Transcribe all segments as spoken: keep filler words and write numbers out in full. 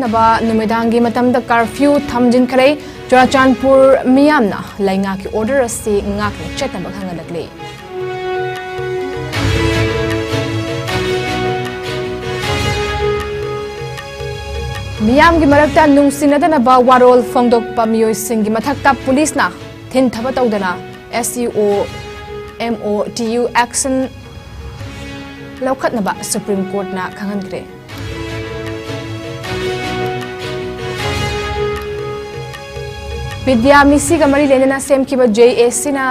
ꯅꯕ ꯅꯨꯃꯤꯗꯥꯡꯒꯤ ꯃꯇꯝꯗ ꯀꯥꯔꯐ꯭ꯌꯨ ꯊꯝꯖꯤꯟꯈ꯭ꯔꯦ꯫ ꯆꯨꯔꯥꯆꯥꯟꯄꯨꯔ ꯃꯤꯌꯥꯝꯅ ꯂꯩꯉꯥꯛꯀꯤ ꯑꯣꯔꯗꯔ ꯑꯁꯤ ꯉꯥꯛꯅ ꯆꯠꯅꯕ ꯈꯪꯍꯜꯂꯛꯂꯤ꯫ ꯃꯤꯌꯥꯝꯒꯤ ꯃꯔꯛꯇ ꯅꯨꯡꯁꯤꯅꯗꯅꯕ ꯋꯥꯔꯣꯜ ꯐꯣꯡꯗꯣꯛꯄ ꯃꯤꯑꯣꯏꯁꯤꯡꯒꯤ ꯃꯊꯛꯇ ꯄꯨꯂꯤꯁꯅ ꯊꯤꯟꯊꯕ ꯇꯧꯗꯅ S U O M O T U action ꯂꯧꯈꯠꯅꯕ ꯁꯨꯄ꯭ꯔꯤꯝ ꯀꯣꯔꯠꯅ ꯈꯪꯍꯟꯈ꯭ꯔꯦ꯫ ꯕꯤꯗ꯭ꯌꯥ ꯃꯤꯁꯤꯒ ꯃꯔꯤ ꯂꯩꯅꯅ ꯁꯦꯝꯈꯤꯕ J A Cꯅ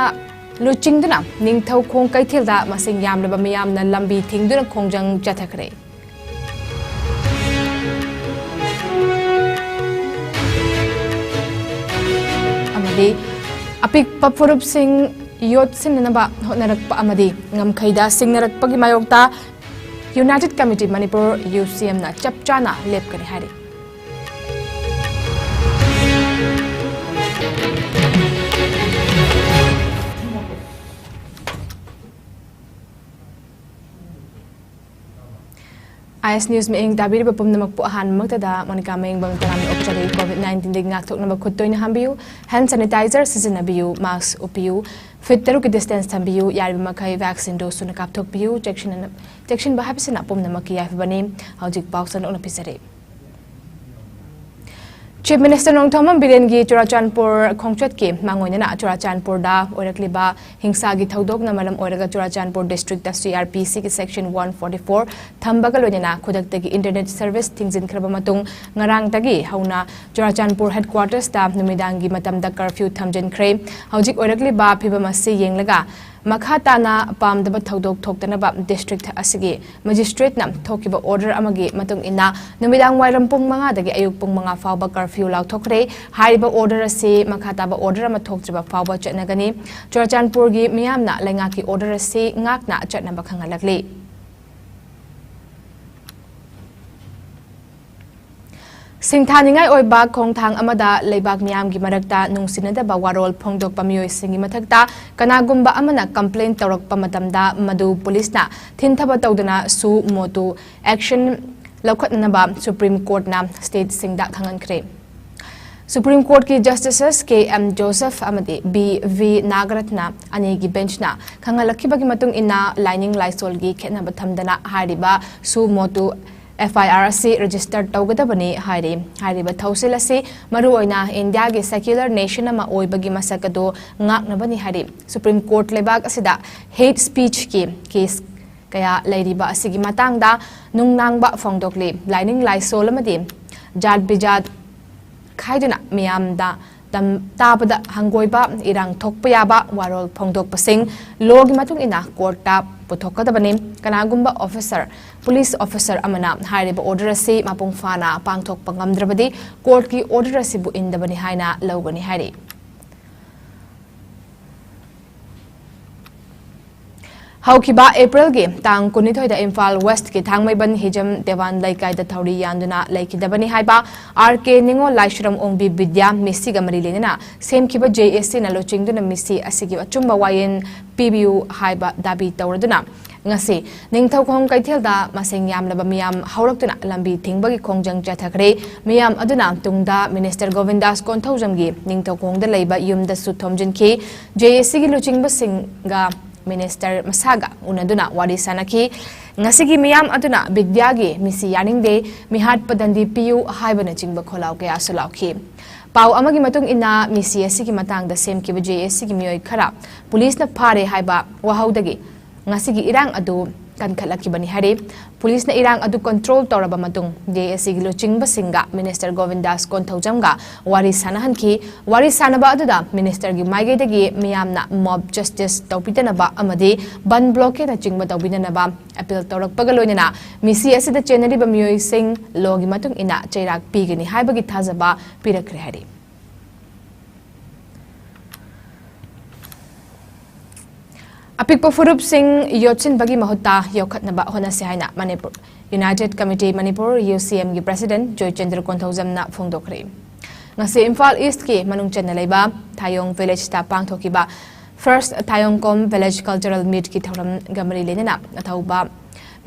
ꯂꯨꯆꯤꯡꯗꯨꯅ ꯅꯤꯡꯊꯧꯈꯣꯡ ꯀꯩꯊꯦꯜꯗ ꯃꯁꯤꯡ ꯌꯥꯝꯂꯕ ꯃꯤꯌꯥꯝꯅ ꯂꯝꯕꯤ ꯊꯤꯡꯗꯨꯅ ꯈꯣꯡꯖꯪ ꯆꯠꯊꯈ꯭ꯔꯦ꯫ ꯑꯃꯗꯤ ꯑꯄꯤꯛꯄ ꯐꯨꯔꯨꯞꯁꯤꯡ ꯌꯣꯠꯁꯤꯟꯅꯅꯕ ꯍꯣꯠꯅꯔꯛꯄ ꯑꯃꯗꯤ ꯉꯝꯈꯩꯗ ꯁꯤꯡꯅꯔꯛꯄꯒꯤ ꯃꯥꯌꯣꯛꯇ United Committee Manipur, U C Mꯅ ꯆꯞ ꯆꯥꯅ ꯂꯦꯞꯀꯅꯤ ꯍꯥꯏꯔꯤ꯫ I S News ꯃꯤꯠꯌꯦꯡ ꯇꯥꯕꯤꯔꯤꯕ ꯄꯨꯝꯅꯃꯛꯄꯨ ꯑꯍꯥꯟꯕꯃꯛꯇꯗ ꯃꯣꯅꯤꯀꯥ ꯃꯌꯦꯡꯕꯝ ꯇꯔꯥꯝꯅ ꯑꯣꯛꯆꯔꯤ꯫ COVID nineteenꯗꯒꯤ ꯉꯥꯛꯊꯣꯛꯅꯕ ꯈꯨꯠ ꯇꯣꯏꯅ ꯍꯥꯝꯕꯤꯌꯨ, hand sanitizer ꯁꯤꯖꯤꯟꯅꯕꯤꯌꯨ, mask ꯎꯞꯄꯤꯌꯨ, feet ꯇꯔꯨꯛꯀꯤ distance ꯊꯝꯕꯤꯌꯨ, ꯌꯥꯔꯤꯕ ꯃꯈꯩ vaccine dose ꯁꯨꯅ ꯀꯥꯞꯊꯣꯛꯄꯤꯌꯨ꯫ ꯆꯦꯛꯁꯤꯟꯅ-, ꯆꯦꯛꯁꯤꯟꯕ ꯍꯥꯏꯕꯁꯤꯅ ꯄꯨꯝꯅꯃꯛꯀꯤ ꯌꯥꯏꯐꯕꯅꯤ꯫ ꯍꯧꯖꯤꯛ ꯄꯥꯎ ꯁꯟꯗꯣꯛꯅ ꯄꯤꯖꯔꯤ꯫ Chief Minister ꯅꯣꯡꯊꯣꯝꯕꯝ ꯕꯤꯔꯦꯟꯒꯤ ꯆꯨꯔꯥꯆꯥꯟꯄꯨꯔ ꯈꯣꯡꯆꯠꯀꯤ ꯃꯥꯡꯑꯣꯏꯅꯅ ꯆꯨꯔꯥꯆꯥꯟꯄꯨꯔꯗ ꯑꯣꯏꯔꯛꯂꯤꯕ ꯍꯤꯡꯁꯥꯒꯤ ꯊꯧꯗꯣꯛꯅ ꯃꯔꯝ ꯑꯣꯏꯔꯒ Churachandpur districtꯇ C R P Cꯒꯤ section one forty four ꯊꯝꯕꯒ ꯂꯣꯏꯅꯅ ꯈꯨꯗꯛꯇꯒꯤ internet service ꯊꯤꯡꯖꯤꯟꯈ꯭ꯔꯕ ꯃꯇꯨꯡ ꯉꯔꯥꯡꯗꯒꯤ ꯍꯧꯅ ꯆꯨꯔꯥꯆꯥꯟꯄꯨꯔ headquartersꯇ ꯅꯨꯃꯤꯗꯥꯡꯒꯤ ꯃꯇꯝꯗ curfew ꯊꯝꯖꯤꯟꯈ꯭ꯔꯦ꯫ ꯍꯧꯖꯤꯛ ꯑꯣꯏꯔꯛꯂꯤꯕ ꯐꯤꯕꯝ ꯑꯁꯤ ꯌꯦꯡꯂꯒ ꯃꯈꯥ ꯇꯥꯅ ꯄꯥꯝꯗꯕ ꯊꯧꯗꯣꯛ ꯊꯣꯛꯇꯅꯕ district ꯑꯁꯤꯒꯤ magistrateꯅ ꯊꯣꯛꯈꯤꯕ order ꯑꯃꯒꯤ ꯃꯇꯨꯡ ꯏꯟꯅ ꯅꯨꯃꯤꯗꯥꯡ ꯋꯥꯏꯔꯝ ꯄꯨꯡ ꯃꯉꯥꯗꯒꯤ ꯑꯌꯨꯛ ꯄꯨꯡ ꯃꯉꯥ ꯐꯥꯎꯕ curfew ꯂꯥꯎꯊꯣꯛꯈ꯭ꯔꯦ꯫ ꯍꯥꯏꯔꯤꯕ order ꯑꯁꯤ ꯃꯈꯥ ꯇꯥꯕ order ꯑꯃ ꯊꯣꯛꯇ꯭ꯔꯤꯕ ꯐꯥꯎꯕ ꯆꯠꯅꯒꯅꯤ꯫ ꯆꯨꯔꯥꯆꯥꯟꯄꯨꯔꯒꯤ ꯃꯤꯌꯥꯝꯅ ꯂꯩꯉꯥꯛꯀꯤ order ꯑꯁꯤ ꯉꯥꯛꯅ ꯆꯠꯅꯕ ꯈꯪꯍꯜꯂꯛꯂꯤ꯫ ꯁꯤꯡꯊꯥꯅꯤꯡꯉꯥꯏ ꯑꯣꯏꯕ ꯈꯣꯡꯊꯥꯡ ꯑꯃꯗ ꯂꯩꯕꯥꯛ ꯃꯤꯌꯥꯝꯒꯤ ꯃꯔꯛꯇ ꯅꯨꯡꯁꯤꯅꯗꯕ ꯋꯥꯔꯣꯜ ꯐꯣꯡꯗꯣꯛꯄ ꯃꯤꯑꯣꯏꯁꯤꯡꯒꯤ ꯃꯊꯛꯇ ꯀꯅꯥꯒꯨꯝꯕ ꯑꯃꯅ complain ꯇꯧꯔꯛꯄ ꯃꯇꯝꯗ ꯃꯗꯨ ꯄꯨꯂꯤꯁꯅ ꯊꯤꯟꯊꯕ ꯇꯧꯗꯨꯅ suo motu action ꯂꯧꯈꯠꯅꯅꯕ ꯁꯨꯄ꯭ꯔꯤꯝ ꯀꯣꯔꯠꯅ ꯁ꯭ꯇꯦꯠꯁꯤꯡꯗ ꯈꯪꯍꯟꯈ꯭ꯔꯦ꯫ ꯁꯨꯄ꯭ꯔꯤꯝ ꯀꯣꯔꯠꯀꯤ ꯖꯁꯇꯤꯁꯦꯁ ꯀꯦ ꯑꯦꯝ ꯖꯣꯁꯦꯐ ꯑꯃꯗꯤ ꯕꯤ ꯚꯤ ꯅꯥꯒꯔꯠꯅ ꯑꯅꯤꯒꯤ ꯕꯦꯟꯆꯅ ꯈꯪꯍꯜꯂꯛꯈꯤꯕꯒꯤ ꯃꯇꯨꯡ ꯏꯟꯅ ꯂꯥꯏꯅꯤꯡ ꯂꯥꯏꯁꯣꯜꯒꯤ ꯈꯦꯠꯅꯕ ꯊꯝꯗꯅ ꯍꯥꯏꯔꯤꯕ ꯁꯨ ꯃꯣꯇꯨ ꯑꯦꯐ ꯑꯥꯏ ꯑꯥꯔ ꯑꯁꯤ ꯔꯦꯖꯤꯁꯇꯔ ꯇꯧꯒꯗꯕꯅꯤ ꯍꯥꯏꯔꯤ꯫ ꯍꯥꯏꯔꯤꯕ ꯊꯧꯁꯤꯜ ꯑꯁꯤ ꯃꯔꯨꯑꯣꯏꯅ ꯏꯟꯗꯤꯌꯥꯒꯤ ꯁꯦꯀ꯭ꯌꯨꯂꯔ ꯅꯦꯁꯟ ꯑꯃ ꯑꯣꯏꯕꯒꯤ ꯃꯁꯛ ꯑꯗꯨ ꯉꯥꯛꯅꯕꯅꯤ ꯍꯥꯏꯔꯤ꯫ ꯁꯨꯄ꯭ꯔꯤꯝ ꯀꯣꯔꯠ ꯂꯩꯕꯥꯛ ꯑꯁꯤꯗ ꯍꯦꯠ ꯁ꯭ꯄꯤꯆꯀꯤ ꯀꯦꯁ ꯀꯌꯥ ꯂꯩꯔꯤꯕ ꯑꯁꯤꯒꯤ ꯃꯇꯥꯡꯗ ꯅꯨꯡꯅꯥꯡꯕ ꯐꯣꯡꯗꯣꯛꯂꯤ꯫ ꯂꯥꯏꯅꯤꯡ ꯂꯥꯏꯁꯣꯜ ꯑꯃꯗꯤ ꯖꯥꯠ ꯕꯤꯖꯥꯠ ꯈꯥꯏꯗꯨꯅ ꯃꯤꯌꯥꯝꯗ ꯇꯝ-, ꯇꯥꯕꯗ ꯍꯪꯒꯣꯏꯕ, ꯏꯔꯥꯡ ꯊꯣꯛꯄ ꯌꯥꯕ ꯋꯥꯔꯣꯜ ꯐꯣꯡꯗꯣꯛꯄꯁꯤꯡ ꯂꯣꯒꯤ ꯃꯇꯨꯡ ꯏꯟꯅ ꯀꯣꯔꯠꯇ ꯄꯨꯊꯣꯛꯀꯗꯕꯅꯤ꯫ ꯀꯅꯥꯒꯨꯝꯕ ꯑꯣꯐꯤꯁꯔ, ꯄꯨꯂꯤꯁ ꯑꯣꯐꯤꯁꯔ ꯑꯃꯅ ꯍꯥꯏꯔꯤꯕ ꯑꯣꯔꯗꯔ ꯑꯁꯤ ꯃꯄꯨꯡ ꯐꯥꯅ ꯄꯥꯡꯊꯣꯛꯄ ꯉꯝꯗ꯭ꯔꯕꯗꯤ ꯀꯣꯔꯠꯀꯤ ꯑꯣꯔꯗꯔ ꯑꯁꯤꯕꯨ ꯏꯟꯗꯕꯅꯤ ꯍꯥꯏꯅ ꯂꯧꯒꯅꯤ ꯍꯥꯏꯔꯤ꯫ ꯍꯧꯈꯤꯕ ꯑꯦꯄ꯭ꯔꯤꯜꯒꯤ ꯇꯥꯡ ꯀꯨꯟꯅꯤꯊꯣꯏꯗ ꯏꯝꯐꯥꯜ ꯋꯦꯁꯠꯀꯤ ꯊꯥꯡꯃꯩꯕꯟ ꯍꯤꯖꯝ ꯗꯦꯋꯥꯟ ꯂꯩꯀꯥꯏꯗ ꯊꯧꯔꯤ ꯌꯥꯟꯗꯨꯅ ꯂꯩꯈꯤꯗꯕꯅꯤ ꯍꯥꯏꯕ ꯑꯥꯔ ꯀꯦ ꯅꯤꯉꯣꯜ ꯂꯥꯏꯁ꯭ꯔꯝ ꯑꯣꯡꯕꯤ ꯕꯤꯗ꯭ꯌꯥ ꯃꯤꯁꯤꯒ ꯃꯔꯤ ꯂꯩꯅꯅ ꯁꯦꯝꯈꯤꯕ ꯖꯦ ꯑꯦ ꯁꯤꯅ ꯂꯨꯆꯤꯡꯗꯨꯅ ꯃꯤꯁꯤ ꯑꯁꯤꯒꯤ ꯑꯆꯨꯝꯕ ꯋꯥꯌꯦꯜ ꯄꯤꯕꯤꯌꯨ ꯍꯥꯏꯕ ꯗꯥꯕꯤ ꯇꯧꯔꯗꯨꯅ ꯉꯁꯤ ꯅꯤꯡꯊꯧꯈꯣꯡ ꯀꯩꯊꯦꯜꯗ ꯃꯁꯤꯡ ꯌꯥꯝꯂꯕ ꯃꯤꯌꯥꯝ ꯍꯧꯔꯛꯇꯨꯅ ꯂꯝꯕꯤ ꯊꯤꯡꯕꯒꯤ ꯈꯣꯡꯖꯪ ꯆꯠꯊꯈ꯭ꯔꯦ꯫ ꯃꯤꯌꯥꯝ ꯑꯗꯨꯅ ꯇꯨꯡꯗ ꯃꯤꯅꯤꯁꯇꯔ ꯒꯣꯕꯤꯟꯗꯥꯁ ꯀꯣꯟꯊꯧꯖꯝꯒꯤ ꯅꯤꯡꯊꯧꯈꯣꯡꯗ ꯂꯩꯕ ꯌꯨꯝꯗꯁꯨ ꯊꯣꯝꯖꯤꯟꯈꯤ꯫ ꯖꯦ ꯑꯦ ꯁꯤꯒꯤ ꯂꯨꯆꯤꯡꯕꯁꯤꯡꯒ ꯃꯤꯅꯤꯁꯇꯔ ꯃꯁꯥꯒ ꯎꯅꯗꯨꯅ ꯋꯥꯔꯤ ꯁꯥꯅꯈꯤ꯫ ꯉꯁꯤꯒꯤ ꯃꯤꯌꯥꯝ ꯑꯗꯨꯅ ꯕꯤꯗ꯭ꯌꯥꯒꯤ ꯃꯤꯁꯤ ꯌꯥꯅꯤꯡꯗꯦ, ꯃꯤꯍꯥꯠꯄ ꯗꯟꯗꯤ ꯄꯤꯌꯨ ꯍꯥꯏꯕꯅꯆꯤꯡꯕ ꯈꯣꯜꯂꯥꯎ ꯀꯌꯥꯁꯨ ꯂꯥꯎꯈꯤ꯫ ꯄꯥꯎ ꯑꯃꯒꯤ ꯃꯇꯨꯡ ꯏꯟꯅ, ꯃꯤꯁꯤ ꯑꯁꯤꯒꯤ ꯃꯇꯥꯡꯗ ꯁꯦꯝꯈꯤꯕ ꯖꯦ ꯑꯦ ꯁꯤꯒꯤ ꯃꯤꯑꯣꯏ ꯈꯔ ꯄꯨꯂꯤꯁꯅ ꯐꯥꯔꯦ ꯍꯥꯏꯕ ꯋꯥꯍꯧꯗꯒꯤ ꯉꯁꯤꯒꯤ ꯏꯔꯥꯡ ꯑꯗꯨ ꯀꯟꯈꯠꯂꯛꯈꯤꯕꯅꯤ ꯍꯥꯏꯔꯤ꯫ ꯄꯨꯂꯤꯁꯅ ꯏꯔꯥꯡ ꯑꯗꯨ ꯀꯟꯇ꯭ꯔꯣꯜ ꯇꯧꯔꯕ ꯃꯇꯨꯡ, ꯖꯦ ꯑꯦ ꯁꯤꯒꯤ ꯂꯨꯆꯤꯡꯕꯁꯤꯡꯒ ꯃꯤꯅꯤꯁꯇꯔ ꯒꯣꯕꯤꯟꯗꯥꯁ ꯀꯣꯟꯊꯧꯖꯝꯒ ꯋꯥꯔꯤ ꯁꯥꯟꯅꯍꯟꯈꯤ꯫ ꯋꯥꯔꯤ ꯁꯥꯟꯅꯕ ꯑꯗꯨꯗ ꯃꯤꯅꯤꯁꯇꯔꯒꯤ ꯃꯥꯏꯀꯩꯗꯒꯤ ꯃꯤꯌꯥꯝꯅ ꯃꯣꯕ ꯖꯁꯇꯤꯁ ꯇꯧꯕꯤꯗꯅꯕ ꯑꯃꯗꯤ ꯕꯟ ꯕ꯭ꯂꯣꯀꯦꯠꯅꯆꯤꯡꯕ ꯇꯧꯕꯤꯗꯅꯕ ꯑꯄꯤꯜ ꯇꯧꯔꯛꯄꯒ ꯂꯣꯏꯅꯅ ꯃꯤꯁꯤ ꯑꯁꯤꯗ ꯆꯦꯟꯅꯔꯤꯕ ꯃꯤꯑꯣꯏꯁꯤꯡ ꯂꯣꯒꯤ ꯃꯇꯨꯡ ꯏꯟꯅ ꯆꯩꯔꯥꯛ ꯄꯤꯒꯅꯤ ꯍꯥꯏꯕꯒꯤ ꯊꯥꯖꯕ ꯄꯤꯔꯛꯈ꯭ꯔꯦ ꯍꯥꯏꯔꯤ꯫ ꯑꯄꯤꯛꯄ ꯐꯨꯔꯨꯞꯁꯤꯡ ꯌꯣꯠꯁꯤꯟꯕꯒꯤ ꯃꯍꯨꯠꯇ ꯌꯣꯛꯈꯠꯅꯕ ꯍꯣꯠꯅꯁꯤ ꯍꯥꯏꯅ Manipur united committee Manipur, U C ꯑꯦꯝꯒꯤ ꯄ꯭ꯔꯁꯤꯗꯦꯟꯠ ꯖꯣꯏꯆꯟꯗ꯭ꯔ ꯀꯣꯟꯊꯧꯖꯝꯅ ꯐꯣꯡꯗꯣꯛꯈ꯭ꯔꯦ꯫ ꯉꯁꯤ ꯏꯝꯐꯥꯜ ꯏꯁ꯭ꯠꯀꯤ ꯃꯅꯨꯡ ꯆꯟꯅ ꯂꯩꯕ ꯊꯥꯌꯣꯡ ꯚꯤꯂꯦꯖꯇ ꯄꯥꯡꯊꯣꯛꯈꯤꯕ ꯐꯥꯔꯁꯠ ꯊꯥꯌꯣꯡ ꯀꯣꯝ ꯚꯤꯂꯦꯖ ꯀꯜꯆꯔꯦꯜ ꯃꯤꯠꯀꯤ ꯊꯧꯔꯝꯒ ꯃꯔꯤ ꯂꯩꯅꯅ ꯑꯊꯧꯕ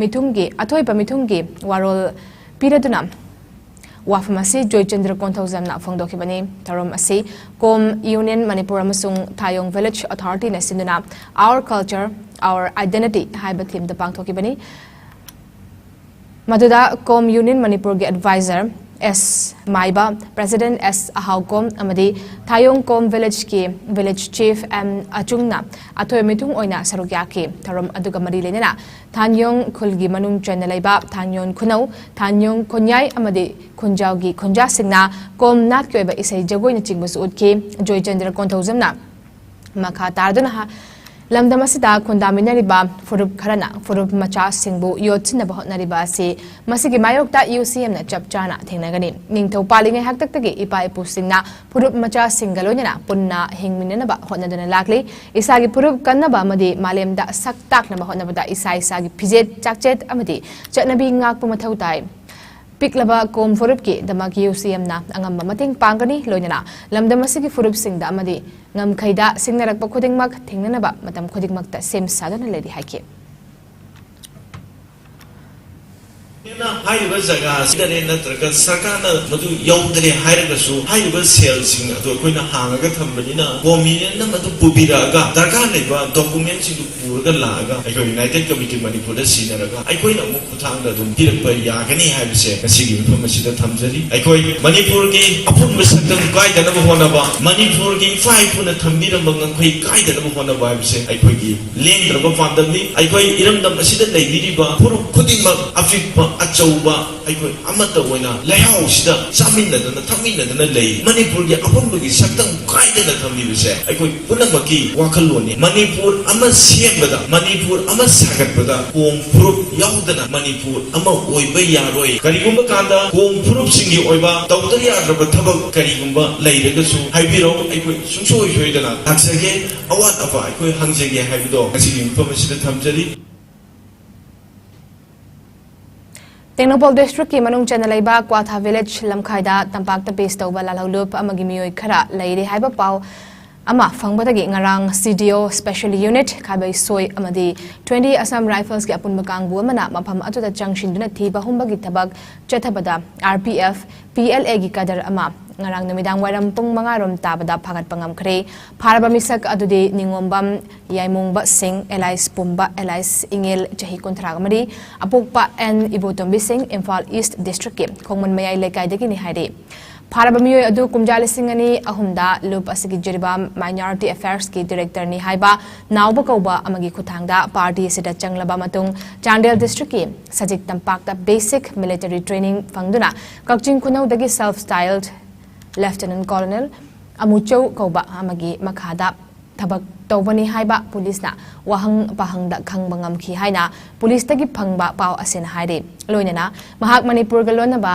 ꯃꯤꯊꯨꯡꯒꯤ ꯑꯊꯣꯏꯕ ꯃꯤꯊꯨꯡꯒꯤ ꯋꯥꯔꯣꯜ ꯄꯤꯔꯗꯨꯅ ꯋꯥꯐꯝ ꯑꯁꯤ ꯖꯣꯏꯆꯟꯗ꯭ꯔ ꯀꯣꯟꯊꯧꯖꯝꯅ ꯐꯣꯡꯗꯣꯛꯈꯤꯕꯅꯤ꯫ ꯊꯧꯔꯝ ꯑꯁꯤ ꯀꯣꯝ ꯌꯨꯅꯤꯌꯟ ꯃꯅꯤꯄꯨꯔ ꯑꯃꯁꯨꯡ ꯊꯥꯌꯣꯡ ꯚꯤꯂꯦꯖ ꯑꯣꯊꯣꯔꯤꯇꯤꯅ ꯁꯤꯟꯗꯨꯅ Our Culture, Our Identity ꯍꯥꯏꯕ ꯊꯤꯝꯗ ꯄꯥꯡꯊꯣꯛꯈꯤꯕꯅꯤ꯫ ꯃꯗꯨꯗ ꯀꯣꯝ ꯌꯨꯅꯤꯌꯟ ꯃꯅꯤꯄꯨꯔꯒꯤ ꯑꯦꯗꯚꯥꯏꯖꯔ ꯑꯦꯁ ꯃꯥꯏꯕ, ꯄ꯭ꯔꯦꯁꯤꯗꯦꯟꯠ ꯑꯦꯁ ꯑꯍꯥꯎꯀꯣꯝ ꯑꯃꯗꯤ ꯊꯥꯌꯣꯡ ꯀꯣꯝ ꯚꯤꯂꯦꯖꯀꯤ ꯚꯤꯂꯦꯖ ꯆꯤꯐ ꯑꯦꯝ ꯑꯆꯨꯡꯅ ꯑꯊꯣꯏ ꯃꯤꯊꯨꯡ ꯑꯣꯏꯅ ꯁꯔꯨꯛ ꯌꯥꯈꯤ꯫ ꯊꯧꯔꯝ ꯑꯗꯨꯒ ꯃꯔꯤ ꯂꯩꯅꯅ ꯊꯥꯟꯌꯣꯡ ꯈꯨꯜꯒꯤ ꯃꯅꯨꯡ ꯆꯟꯅ ꯂꯩꯕ ꯊꯥꯟꯌꯣꯟ ꯈꯨꯅꯧ, ꯊꯥꯟꯌꯣꯡ ꯈꯨꯟꯌꯥꯏ ꯑꯃꯗꯤ ꯈꯨꯟꯖꯥꯎꯒꯤ ꯈꯨꯟꯖꯥꯁꯤꯡꯅ ꯀꯣꯝ ꯅꯥꯠꯀꯤ ꯑꯣꯏꯕ ꯏꯁꯩ ꯖꯒꯣꯏꯅꯆꯤꯡꯕꯁꯨ ꯎꯠꯈꯤ꯫ ꯖꯣꯏꯆꯟꯗ꯭ꯔ ꯀꯣꯟꯊꯧꯖꯝꯅ ꯃꯈꯥ ꯇꯥꯔꯗꯨꯅ ꯍꯥ-, ꯂꯝꯗꯝ ꯑꯁꯤꯗ ꯈꯨꯟꯗꯥꯃꯤꯟꯅꯔꯤꯕ ꯐꯨꯔꯨꯞ ꯈꯔꯅ ꯐꯨꯔꯨꯞ ꯃꯆꯥꯁꯤꯡꯕꯨ ꯌꯣꯠꯁꯤꯟꯅꯕ ꯍꯣꯠꯅꯔꯤꯕ ꯑꯁꯤ ꯃꯁꯤꯒꯤ ꯃꯥꯌꯣꯛꯇ ꯌꯨ ꯁꯤ ꯑꯦꯝꯅ ꯆꯞ ꯆꯥꯅ ꯊꯦꯡꯅꯒꯅꯤ꯫ ꯅꯤꯡꯊꯧ ꯄꯥꯜꯂꯤꯉꯩ ꯍꯥꯛꯇꯛꯇꯒꯤ ꯏꯄꯥ ꯏꯄꯨꯁꯤꯡꯅ ꯐꯨꯔꯨꯞ ꯃꯆꯥꯁꯤꯡꯒ ꯂꯣꯏꯅꯅ ꯄꯨꯟꯅ ꯍꯤꯡꯃꯤꯟꯅꯅꯕ ꯍꯣꯠꯅꯗꯨꯅ ꯂꯥꯛꯂꯤ꯫ ꯏꯁꯥꯒꯤ ꯐꯨꯔꯨꯞ ꯀꯟꯅꯕ ꯑꯃꯗꯤ ꯃꯥꯂꯦꯝꯗ ꯁꯛ ꯇꯥꯛꯅꯕ ꯍꯣꯠꯅꯕꯗ ꯏꯁꯥ ꯏꯁꯥꯒꯤ ꯐꯤꯖꯦꯠ ꯆꯥꯛꯆꯦꯠ ꯑꯃꯗꯤ ꯆꯠꯅꯕꯤ ꯉꯥꯛꯄ ꯃꯊꯧ ꯇꯥꯏ꯫ ꯄꯤꯛꯂꯕ ꯀꯣꯝ ꯐꯨꯔꯨꯞꯀꯤꯗꯃꯛ ꯌꯨ ꯁꯤ ꯑꯦꯝꯅ ꯑꯉꯝꯕ ꯃꯇꯦꯡ ꯄꯥꯡꯒꯅꯤ꯫ ꯂꯣꯏꯅꯅ ꯂꯝꯗꯝ ꯑꯁꯤꯒꯤ ꯐꯨꯔꯨꯞꯁꯤꯡꯗ ꯑꯃꯗꯤ ꯉꯝꯈꯩꯗ ꯁꯤꯡꯅꯔꯛꯄ ꯈꯨꯗꯤꯡꯃꯛ ꯊꯦꯡꯅꯅꯕ ꯃꯇꯝ ꯈꯨꯗꯤꯡꯃꯛꯇ ꯁꯦꯝ ꯁꯥꯗꯨꯅ ꯂꯩꯔꯤ ꯍꯥꯏꯈꯤ꯫ ꯍꯥꯏꯔꯤꯕ ꯖꯒꯥ ꯑꯁꯤꯗꯅꯦ ꯅꯠꯇ꯭ꯔꯒ ꯁꯔꯀꯥꯔꯅ ꯃꯗꯨ ꯌꯧꯗ꯭ꯔꯦ ꯍꯥꯏꯔꯒꯁꯨ, ꯍꯥꯏꯔꯤꯕ ꯁꯦꯜꯁꯤꯡ ꯑꯗꯨ ꯑꯩꯈꯣꯏꯅ ꯍꯥꯡꯉꯒ ꯊꯝꯕꯅꯤꯅ, ꯀꯣꯝ ꯌꯨꯅꯤꯌꯟꯅ ꯃꯗꯨ ꯄꯨꯕꯤꯔꯛꯑꯒ, ꯗꯔꯀꯥꯔ ꯂꯩꯕ ꯗꯣꯀꯨꯃꯦꯟꯁꯤꯡꯗꯨ ꯄꯨꯔꯒ ꯂꯥꯛꯑꯒ, ꯑꯩꯈꯣꯏ ꯌꯨꯅꯥꯏꯇꯦꯗ ꯀꯃꯤꯇꯤ ꯃꯅꯤꯄꯨꯔꯗ ꯁꯤꯟꯅꯔꯒ, ꯑꯩꯈꯣꯏꯅ ꯑꯃꯨꯛ ꯈꯨꯠꯊꯥꯡꯗ ꯑꯗꯨꯝ ꯄꯤꯔꯛꯄ ꯌꯥꯒꯅꯤ ꯍꯥꯏꯕꯁꯦ ꯉꯁꯤꯒꯤ ꯃꯐꯝ ꯑꯁꯤꯗ ꯊꯝꯖꯔꯤ꯫ ꯑꯩꯈꯣꯏ ꯃꯅꯤꯄꯨꯔꯒꯤ ꯑꯄꯨꯟꯕ ꯁꯛꯇꯝ ꯀꯥꯏꯗꯅꯕ ꯍꯣꯠꯅꯕ, ꯃꯅꯤꯄꯨꯔꯒꯤ ꯏꯄꯥ ꯏꯄꯨꯅ ꯊꯝꯕꯤꯔꯝꯕ ꯉꯝꯈꯩ ꯀꯥꯏꯗꯅꯕ ꯍꯣꯠꯅꯕ ꯍꯥꯏꯕꯁꯦ ꯑꯩꯈꯣꯏꯒꯤ ꯂꯦꯡꯗ꯭ꯔꯕ ꯄꯥꯟꯗꯝꯅꯤ꯫ ꯑꯩꯈꯣꯏ ꯏꯔꯝꯗꯝ ꯑꯁꯤꯗ ꯂꯩꯕꯤꯔꯤꯕ ꯐꯨꯔꯨꯞ ꯈꯨꯗꯤꯡꯃꯛ, ꯑꯄꯤꯛꯄ ꯑꯆꯧꯕ, ꯑꯩꯈꯣꯏ ꯑꯃꯠꯇ ꯑꯣꯏꯅ ꯂꯩꯍꯥꯎꯁꯤꯗ ꯆꯥꯃꯤꯟꯅꯗꯅ ꯊꯛꯃꯤꯟꯅꯗꯅ ꯂꯩ꯫ ꯃꯅꯤꯄꯨꯔꯒꯤ ꯑꯄꯨꯟꯕꯒꯤ ꯁꯛꯇꯝ ꯀꯥꯏꯗꯅ ꯊꯝꯕꯤꯕꯁꯦ ꯑꯩꯈꯣꯏ ꯄꯨꯝꯅꯃꯛꯀꯤ ꯋꯥꯈꯜꯂꯣꯟꯅꯤ꯫ ꯃꯅꯤꯄꯨꯔ ꯑꯃ ꯁꯦꯝꯕꯗ, ꯃꯅꯤꯄꯨꯔ ꯑꯃ ꯁꯥꯒꯠꯄꯗ ꯀꯣꯝ ꯐꯨꯔꯨꯞ ꯌꯥꯎꯗꯅ ꯃꯅꯤꯄꯨꯔ ꯑꯃ ꯑꯣꯏꯕ ꯌꯥꯔꯣꯏ꯫ ꯀꯔꯤꯒꯨꯝꯕ ꯀꯥꯟꯗ ꯀꯣꯝ ꯐꯨꯔꯨꯞꯁꯤꯡꯒꯤ ꯑꯣꯏꯕ ꯇꯧꯗ ꯌꯥꯗ꯭ꯔꯕ ꯊꯕꯛ ꯀꯔꯤꯒꯨꯝꯕ ꯂꯩꯔꯒꯁꯨ ꯍꯥꯏꯕꯤꯔꯛꯎ, ꯑꯩꯈꯣꯏ ꯁꯨꯡꯁꯣꯏ ꯁꯣꯏꯗꯅ ꯂꯥꯛꯆꯒꯦ꯫ ꯑꯋꯥꯠ ꯑꯄꯥ ꯑꯩꯈꯣꯏ ꯍꯪꯖꯒꯦ ꯍꯥꯏꯕꯗꯣ ꯉꯁꯤꯒꯤ ꯃꯐꯝ ꯑꯁꯤꯗ ꯊꯝꯖꯔꯤ꯫ ꯇꯦꯡꯅꯧꯄꯜ ꯗꯤꯁꯇ꯭ꯔꯤꯛꯀꯤ ꯃꯅꯨꯡ ꯆꯟꯅ ꯂꯩꯕ ꯀ꯭ꯋꯥꯊꯥ ꯚꯤꯂꯦꯖ ꯂꯝꯈꯥꯏꯗ ꯇꯝꯄꯥꯛꯇ ꯄꯦꯁ ꯇꯧꯕ ꯂꯥꯜꯍꯧꯂꯨꯞ ꯑꯃꯒꯤ ꯃꯤꯑꯣꯏ ꯈꯔ ꯂꯩꯔꯦ ꯍꯥꯏꯕ ꯄꯥꯎ ꯑꯃ ꯐꯪꯕꯗꯒꯤ ꯉꯔꯥꯡ C D O Special Unit ꯈꯥꯕꯩ ꯁꯣꯏ ꯑꯃꯗꯤ twenty Assam Riflesꯀꯤ ꯑꯄꯨꯟꯕ ꯀꯥꯡꯕꯨ ꯑꯃꯅ ꯃꯐꯝ ꯑꯗꯨꯗ ꯆꯪꯁꯤꯟꯗꯨꯅ ꯊꯤꯕ ꯍꯨꯝꯕꯒꯤ ꯊꯕꯛ ꯆꯠꯊꯕꯗ R P F P L Aꯒꯤ cadre ꯑꯃ ꯉꯔꯥꯡ ꯅꯨꯃꯤꯗꯥꯡ ꯋꯥꯏꯔꯝ ꯄꯨꯡ ꯃꯉꯥ ꯔꯣꯝ ꯇꯥꯕꯗ ꯐꯥꯒꯠꯄ ꯉꯝꯈ꯭ꯔꯦ꯫ ꯐꯥꯔꯕ ꯃꯤꯁꯛ ꯑꯗꯨꯗꯤ ꯅꯤꯉꯣꯝꯕꯝ ꯌꯥꯏꯃꯣꯡꯕ ꯁꯤꯡ alias ꯄꯨꯝꯕ alias ꯏꯉꯦꯜ ꯆꯍꯤ ꯀꯨꯟꯊ꯭ꯔꯥ ꯃꯔꯤ, ꯑꯄꯣꯛꯄ N ꯏꯕꯣꯇꯣꯝꯕꯤ ꯁꯤꯡ, ꯏꯝꯐꯥꯜ East Districtꯀꯤ ꯈꯣꯡꯃꯟ ꯃꯌꯥꯏ ꯂꯩꯀꯥꯏꯗꯒꯤꯅꯤ ꯍꯥꯏꯔꯤ꯫ ꯐꯥꯔꯕ ꯃꯤꯑꯣꯏ ꯑꯗꯨ ꯀꯨꯝꯖꯥ ꯂꯤꯁꯤꯡ ꯑꯅꯤ ꯑꯍꯨꯝꯗ ꯂꯨꯞ ꯑꯁꯤꯒꯤ ꯖꯤꯔꯤꯕꯥꯝ Minority Affairsꯀꯤ Directorꯅꯤ ꯍꯥꯏꯕ ꯅꯥꯎꯕ ꯀꯧꯕ ꯑꯃꯒꯤ ꯈꯨꯠꯊꯥꯡꯗ party ꯑꯁꯤꯗ ꯆꯪꯂꯕ ꯃꯇꯨꯡ ꯆꯥꯟꯗꯦꯜ Districtꯀꯤ ꯁꯖꯤꯛ ꯇꯝꯄꯥꯛꯇ basic military training ꯐꯪꯗꯨꯅ ꯀꯛꯆꯤꯡ ꯈꯨꯅꯧꯗꯒꯤ self styled Lieutenant Colonel Amuchou ꯀꯧꯕ ꯑꯃꯒꯤ ꯃꯈꯥꯗ ꯊꯕꯛ ꯇꯧꯕꯅꯤ ꯍꯥꯏꯕ ꯄꯨꯂꯤꯁꯅ ꯋꯥꯍꯪ ꯄꯥꯍꯪꯗ ꯈꯪꯕ ꯉꯝꯈꯤ ꯍꯥꯏꯅ ꯄꯨꯂꯤꯁꯇꯒꯤ ꯐꯪꯕ ꯄꯥꯎ ꯑꯁꯤꯅ ꯍꯥꯏꯔꯤ꯫ ꯂꯣꯏꯅꯅ ꯃꯍꯥꯛ ꯃꯅꯤꯄꯨꯔꯒ ꯂꯣꯟꯅꯕ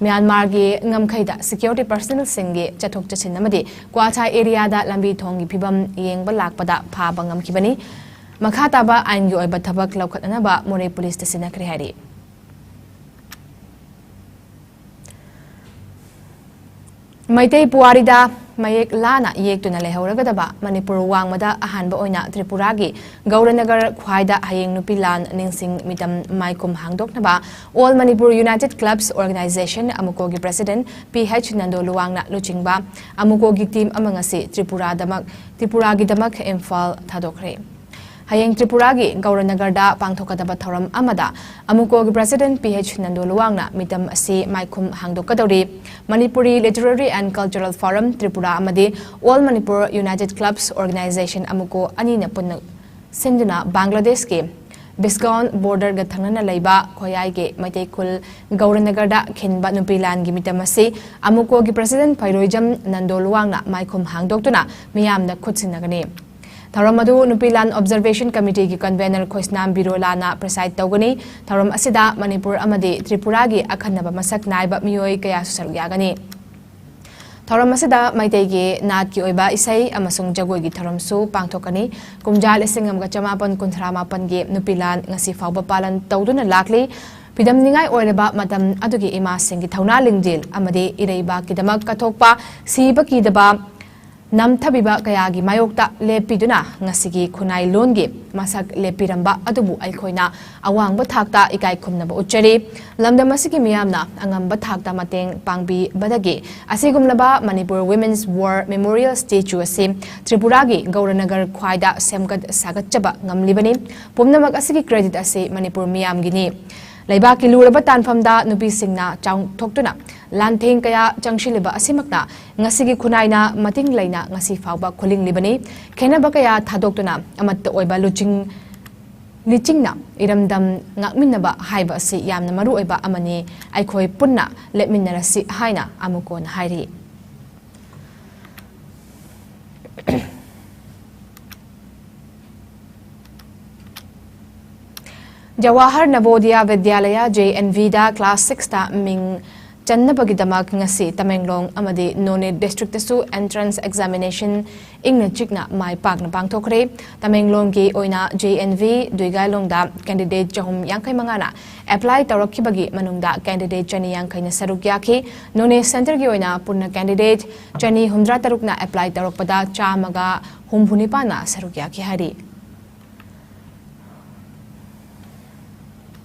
ꯃ꯭ꯌꯥꯟꯃꯥꯔꯒꯤ ꯉꯝꯈꯩꯗ security personnelꯁꯤꯡꯒꯤ ꯆꯠꯊꯣꯛ ꯆꯠꯁꯤꯟ ꯑꯃꯗꯤ ꯀ꯭ꯋꯥꯊꯥꯏ areaꯗ ꯂꯝꯕꯤ ꯊꯣꯡꯒꯤ ꯐꯤꯕꯝ ꯌꯦꯡꯕ ꯂꯥꯛꯄꯗ ꯐꯥꯕ ꯉꯝꯈꯤꯕꯅꯤ꯫ ꯃꯈꯥ ꯇꯥꯕ ꯑꯥꯏꯟꯒꯤ ꯑꯣꯏꯕ ꯊꯕꯛ ꯂꯧꯈꯠꯅꯅꯕ ꯃꯣꯔꯦ ꯄꯨꯂꯤꯁꯇ ꯁꯤꯟꯅꯈ꯭ꯔꯦ ꯍꯥꯏꯔꯤ꯫ ꯃꯩꯇꯩ ꯄꯨꯋꯥꯔꯤꯗ ꯃꯌꯦꯛ ꯂꯥꯅ ꯌꯦꯛꯇꯨꯅ ꯂꯩꯍꯧꯔꯒꯗꯕ ꯃꯅꯤꯄꯨꯔ ꯋꯥꯡꯃꯗ ꯑꯍꯥꯟꯕ ꯑꯣꯏꯅ ꯇ꯭ꯔꯤꯄꯨꯔꯥꯒꯤ ꯒꯧꯔꯅꯒꯔ ꯈ꯭ꯋꯥꯏꯗ ꯍꯌꯦꯡ ꯅꯨꯄꯤ ꯂꯥꯟ ꯅꯤꯡꯁꯤꯡ ꯃꯤꯇꯝ ꯃꯥꯏꯈꯨꯝ ꯍꯥꯡꯗꯣꯛꯅꯕ All Manipur United Clubs Organisation ꯑꯃꯨꯀꯣꯒꯤ President P H Nando ꯂꯨꯋꯥꯡꯅ ꯂꯨꯆꯤꯡꯕ ꯑꯃꯨꯀꯣꯒꯤ team ꯑꯃ ꯉꯁꯤ ꯇ꯭ꯔꯤꯄꯨꯔꯥꯗꯃꯛ, ꯇ꯭ꯔꯤꯄꯨꯔꯥꯒꯤꯗꯃꯛ ꯏꯝꯐꯥꯜ ꯊꯥꯗꯣꯛꯈ꯭ꯔꯦ꯫ ꯍꯌꯦꯡ ꯇ꯭ꯔꯤꯄꯨꯔꯥꯒꯤ ꯒꯧꯔꯅꯒꯔꯗ ꯄꯥꯡꯊꯣꯛꯀꯗꯕ ꯊꯧꯔꯝ ꯑꯃꯗ ꯑꯃꯨꯀꯣꯒꯤ President P H ꯅꯟꯗꯣ ꯂꯨꯋꯥꯡꯅ ꯃꯤꯇꯝ ꯑꯁꯤ ꯃꯥꯏꯈꯨꯝ ꯍꯥꯡꯗꯣꯛꯀꯗꯧꯔꯤ꯫ Manipuri Literary and Cultural Forum Tripura ꯑꯃꯗꯤ All Manipur United Clubs Organisation ꯑꯃꯨꯀꯣ ꯑꯅꯤꯅ ꯄꯨꯟꯅ ꯁꯤꯟꯗꯨꯅ ꯕꯪꯒ꯭ꯂꯥꯗꯦꯁꯀꯤ ꯕꯤꯁꯒꯥꯎꯟ borderꯒ ꯊꯪꯅꯅ ꯂꯩꯕ ꯈꯣꯌꯥꯏꯒꯤ ꯃꯩꯇꯩ ꯈꯨꯜ ꯒꯧꯔꯅꯒꯔꯗ ꯈꯤꯟꯕ ꯅꯨꯄꯤ ꯂꯥꯟꯒꯤ ꯃꯤꯇꯝ ꯑꯁꯤ ꯑꯃꯨꯀꯣꯒꯤ President ꯐꯩꯔꯣꯏꯖꯝ ꯅꯟꯗꯣ ꯂꯨꯋꯥꯡꯅ ꯃꯥꯏꯈꯨꯝ ꯍꯥꯡꯗꯣꯛꯇꯨꯅ ꯃꯤꯌꯥꯝꯗ ꯈꯨꯠꯁꯤꯟꯅꯒꯅꯤ꯫ ꯊꯧꯔꯝ ꯑꯗꯨ ꯅꯨꯄꯤ ꯂꯥꯟ Observation Committeeꯒꯤ Convener ꯈꯣꯏꯁꯅꯥꯝ ꯕꯤꯔꯣꯂꯥꯅ preside ꯇꯧꯒꯅꯤ꯫ ꯊꯧꯔꯝ ꯑꯁꯤꯗ ꯃꯅꯤꯄꯨꯔ ꯑꯃꯗꯤ ꯇ꯭ꯔꯤꯄꯨꯔꯥꯒꯤ ꯑꯈꯟꯅꯕ ꯃꯁꯛ ꯅꯥꯏꯕ ꯃꯤꯑꯣꯏ ꯀꯌꯥꯁꯨ ꯁꯔꯨꯛ ꯌꯥꯒꯅꯤ꯫ ꯊꯧꯔꯝ ꯑꯁꯤꯗ ꯃꯩꯇꯩꯒꯤ ꯅꯥꯠꯀꯤ ꯑꯣꯏꯕ ꯏꯁꯩ ꯑꯃꯁꯨꯡ ꯖꯒꯣꯏꯒꯤ ꯊꯧꯔꯝꯁꯨ ꯄꯥꯡꯊꯣꯛꯀꯅꯤ꯫ ꯀꯨꯝꯖꯥ ꯂꯤꯁꯤꯡ ꯑꯃꯒ ꯆꯃꯥꯄꯟ ꯀꯨꯟꯊ꯭ꯔꯥ ꯃꯥꯄꯟꯒꯤ ꯅꯨꯄꯤ ꯂꯥꯟ ꯉꯁꯤ ꯐꯥꯎꯕ ꯄꯥꯂꯟ ꯇꯧꯗꯨꯅ ꯂꯥꯛꯂꯤ꯫ ꯐꯤꯗꯝꯅꯤꯡꯉꯥꯏ ꯑꯣꯏꯔꯕ ꯃꯇꯝ ꯑꯗꯨꯒꯤ ꯏꯃꯥꯁꯤꯡꯒꯤ ꯊꯧꯅꯥ ꯂꯤꯡꯖꯦꯜ ꯑꯃꯗꯤ ꯏꯔꯩꯕꯥꯛꯀꯤꯗꯃꯛ ꯀꯠꯊꯣꯛꯄ, ꯁꯤꯕ ꯀꯤꯗꯕ, ꯅꯝꯊꯕꯤꯕ ꯀꯌꯥꯒꯤ ꯃꯥꯌꯣꯛꯇ ꯂꯦꯞꯄꯤꯗꯨꯅ ꯉꯁꯤꯒꯤ ꯈꯨꯟꯅꯥꯏ ꯂꯣꯟꯒꯤ ꯃꯁꯛ ꯂꯦꯞꯄꯤꯔꯝꯕ ꯑꯗꯨꯕꯨ ꯑꯩꯈꯣꯏꯅ ꯑꯋꯥꯡꯕ ꯊꯥꯛꯇ ꯏꯀꯥꯏ ꯈꯨꯝꯅꯕ ꯎꯠꯆꯔꯤ꯫ ꯂꯝꯗꯝ ꯑꯁꯤꯒꯤ ꯃꯤꯌꯥꯝꯅ ꯑꯉꯝꯕ ꯊꯥꯛꯇ ꯃꯇꯦꯡ ꯄꯥꯡꯕꯤꯕꯗꯒꯤ ꯑꯁꯤꯒꯨꯝꯂꯕ Manipur Women's War Memorial Statue ꯑꯁꯤ ꯇ꯭ꯔꯤꯄꯨꯔꯥꯒꯤ ꯒꯧꯔꯅꯒꯔ ꯈ꯭ꯋꯥꯏꯗ ꯁꯦꯝꯒꯠ ꯁꯥꯒꯠꯆꯕ ꯉꯝꯂꯤꯕꯅꯤ꯫ ꯄꯨꯝꯅꯃꯛ ꯑꯁꯤꯒꯤ credit ꯑꯁꯤ ꯃꯅꯤꯄꯨꯔ ꯃꯤꯌꯥꯝꯒꯤꯅꯤ꯫ ꯂꯩꯕꯥꯛꯀꯤ ꯂꯨꯔꯕ ꯇꯥꯟꯐꯝꯗ ꯅꯨꯄꯤꯁꯤꯡꯅ ꯆꯥꯎꯊꯣꯛꯇꯨꯅ ꯂꯥꯟꯊꯦꯡ ꯀꯌꯥ ꯆꯪꯁꯤꯜꯂꯤꯕ ꯑꯁꯤꯃꯛꯅ ꯉꯁꯤꯒꯤ ꯈꯨꯟꯅꯥꯏꯅ ꯃꯇꯤꯡ ꯂꯩꯅ ꯉꯁꯤ ꯐꯥꯎꯕ ꯈꯨꯂꯤꯡꯂꯤꯕꯅꯤ꯫ ꯈꯦꯟꯅꯕ ꯀꯌꯥ ꯊꯥꯗꯣꯛꯇꯨꯅ ꯑꯃꯠꯇ ꯑꯣꯏꯕ ꯂꯨꯆꯤꯡ ꯂꯤꯆꯤꯡꯅ ꯏꯔꯝꯗꯝ ꯉꯥꯛꯃꯤꯟꯅꯕ ꯍꯥꯏꯕ ꯑꯁꯤ ꯌꯥꯝꯅ ꯃꯔꯨ ꯑꯣꯏꯕ ꯑꯃꯅꯤ꯫ ꯑꯩꯈꯣꯏ ꯄꯨꯟꯅ ꯂꯦꯞꯃꯤꯟꯅꯔꯁꯤ ꯍꯥꯏꯅ ꯑꯃꯨꯛ ꯍꯟꯅ ꯍꯥꯏꯔꯤ꯫ ꯖꯋꯥꯍꯔ ꯅꯕꯣꯗꯤꯌꯥ ꯕꯤꯗ꯭ꯌꯥꯂꯌꯥ, J N V ꯗ class six ꯇ ꯃꯤꯡ ꯆꯟꯅꯕꯒꯤꯗꯃꯛ ꯉꯁꯤ ꯇꯃꯦꯡꯂꯣꯡ ꯑꯃꯗꯤ ꯅꯣꯅꯦ district ꯇꯁꯨ entrance examination ꯏꯪꯅ ꯆꯤꯛꯅ ꯃꯥꯏ ꯄꯥꯛꯅ ꯄꯥꯡꯊꯣꯛꯈ꯭ꯔꯦ꯫ ꯇꯃꯦꯡꯂꯣꯡꯒꯤ ꯑꯣꯏꯅ J N V ꯗꯨꯏꯒꯥꯏꯂꯣꯡꯗ candidate ꯆꯍꯨꯝ ꯌꯥꯡꯈꯩ ꯃꯉꯥꯅ apply ꯇꯧꯔꯛꯈꯤꯕꯒꯤ ꯃꯅꯨꯡꯗ candidate ꯆꯅꯤ ꯌꯥꯡꯈꯩꯅ ꯁꯔꯨꯛ ꯌꯥꯈꯤ꯫ ꯅꯣꯅꯦ centre ꯒꯤ ꯑꯣꯏꯅ ꯄꯨꯟꯅ candidate ꯆꯅꯤ ꯍꯨꯝꯗ꯭ꯔꯥ ꯇꯔꯨꯛꯅ apply ꯇꯧꯔꯛꯄꯗ ꯆꯥꯝꯃꯒ ꯍꯨꯝꯐꯨ ꯅꯤꯄꯥꯟꯅ ꯁꯔꯨꯛ ꯌꯥꯈꯤ ꯍꯥꯏꯔꯤ꯫